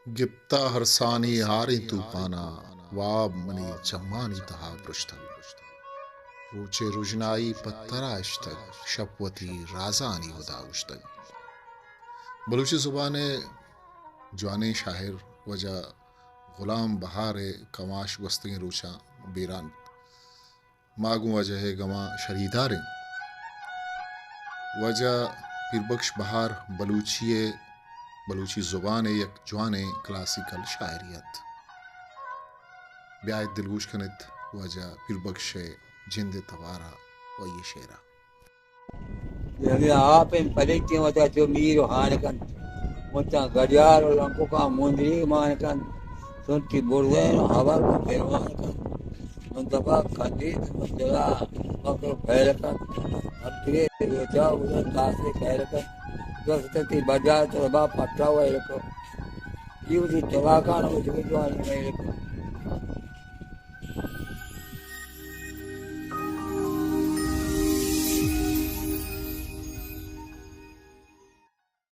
گپتا ہرسانی ہاریں توپانا، واب منی چمانی تہا پرشتگ۔ روچے رژنائی پہ ترا اشتگ، شپ وتی رازانی ہدا گوشتگ۔ بلوچی زبان ءِ جوانیں شاعر واجہ غلام بہار ءِ کماش گوستگیں روچاں بیران بوت۔ ما گوں واجہ ءِ گماں شریدار ایں۔ واجہ پیربکش بہار بلوچی ءِ، بلوچی زبان ءِ یک جوانیں کلاسیکل شاعرے ات۔ بیائیت دلگوش کنیت واجہ پیربکش ءِ جند ءِ توار ءَ و آئی ءِ شعر ءَ۔ یعنی آپ ءِ پلیٹیں وتا چو میر و ہان کنت، وتا گڑیال و لنککاں مندریگ مان کنت، سنتی برزین و ہبر و پیروان کنت۔ من دپا کندیت، من دلا مکر پھیل کنت، ہفتگے روچا گزر کاسے کھیل کنت، دستتی بجا تو با پٹا ویل کنت، جیوتی تباکان و جگہ جوانی میل کنت۔